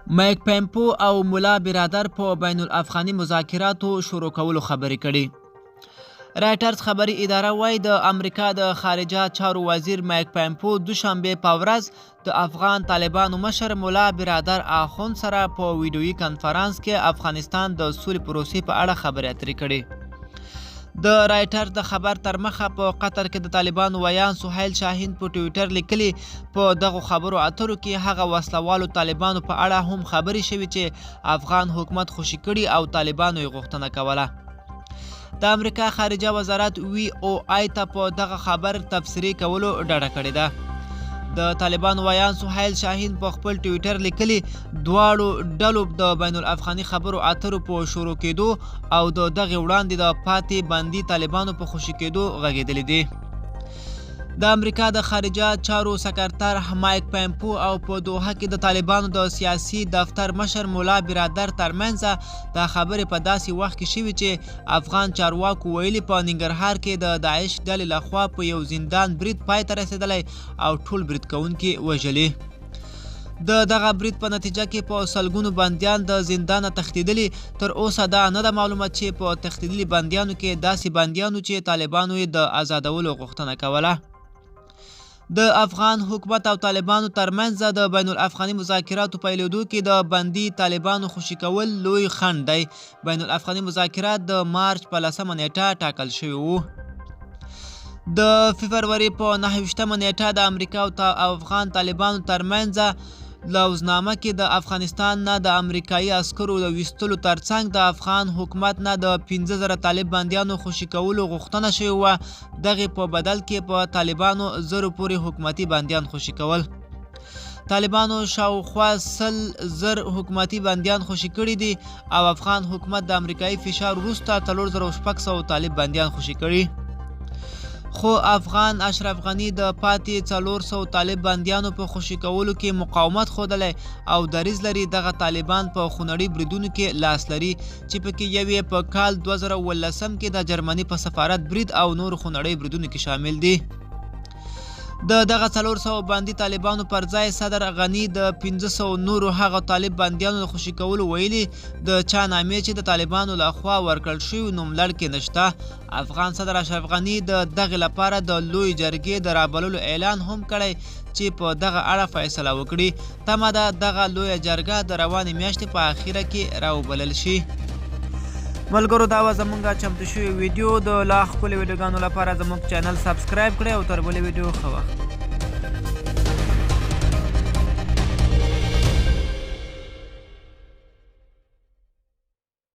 مایک پمپو او ملا برادر په بین الافغاني مذاکراتو شروع کولو خبرې کړي. رایټرز خبري اداره وايي، د امریکا د خارجه چارو وزیر مایک پمپو دوشنبه په ورځ د افغان طالبانو مشر ملا برادر اخوند سره په ویډیويي کنفرانس کې افغانستان د سولې پروسې په اړه خبرې اترې کړې. د رایټر د خبر تر مخه په قطر کې د طالبانو ویاند سهیل شاهین په ټویټر لیکلي، په دغو خبرو اترو کې هغه وسلوالو طالبانو په اړه هم خبرې شوې چې افغان حکومت خوشي کړي او طالبانو یې غوښتنه کوله. د امریکا خارجه وزارت وی او آی ته په دغه خبر تبصرې کولو ډډه کړې ده. د طالبانو ویاند سهیل شاهین په خپل ټویټر لیکلي، دواړو ډلو د بین الافغاني خبرو اترو په شروع کېدو او د دغې وړاندې د پاتې بندي طالبانو په خوشي کېدو غږېدلي دي. د امریکا د خارجه چارو سکرتر مایک پمپو او په دوحه کې د طالبانو د سیاسي دفتر مشر مولا برادر ترمنځ دا خبرې په داسې وخت کې شوي چې افغان چارواکو ویلي، په ننګرهار کې د داعش ډلې لخوا په یو زندان برید پای ته رسېدلی او ټول برید کوونکي وژلي. د دغه برید په نتیجه کې په سلګونو بندیان د زندانه تښتېدلي. تر اوسه دا نه ده معلومه چې په تښتېدلي بندیانو کې داسې بندیانو چې طالبانو یې د ازادولو غوښتنه کوله. د افغان حکومت او طالبانو ترمنځ د بین الافغاني مذاکراتو پیلېدو کې د بندي طالبانو خوشي کول لوی خنډ دی. بین الافغاني مذاکرات د مارچ په 10مه نیټه ټاکل شوي وو. د فبروري په 29مه نیټه د امریکا او افغان طالبانو ترمنځ لوظنامه کې د افغانستان نه د امریکایي عسکرو د ویستلو ترڅنګ د افغان حکومت نه د 5000 طالب بندیانو خوشي کولو غوښتنه شوې وه. دغې په بدل کې په طالبانو زرو پورې حکومتي بندیان خوشي کول. طالبانو شاوخوا 100,000 حکومتي بندیان خوشي کړي دي او افغان حکومت د امریکایي فشار وروسته 4600 طالب بندیان خوشي کړي، خو افغان اشرف غني د پاتې 400 طالب بندیانو په خوشي کولو کې مقاومت ښودلی او دریځ لري دغه طالبان په خونړي بریدونو کې لاس لري چې پکې یو یې په کال 2017 کې د جرمني په سفارت برید او نورو خونړۍ بریدونو کې شامل دي. د دغه 400 بندي طالبانو پر ځای صدر غني د 500 نورو هغه طالب بندیانو د خوشي کولو ویلي د چا نامې چې د طالبانو له خوا ورکړل شوي نوملړ کې نشته. افغان صدر اشرف غني د دغې لپاره د لوی جرګې د رابللو اعلان هم کړی چې په دغه اړه فیصله وکړي. تمه ده دغه لویه جرګه د روانې میاشتې په اخیره کې راوبلل شي. ملګرو، دا وه زمونږ چمتو شوې ویډیو. د لا ښکلې ویډیوګانو لپاره زموږ چینل سبسکرایب کړئ او تر بلې ویډیو ښه وخت.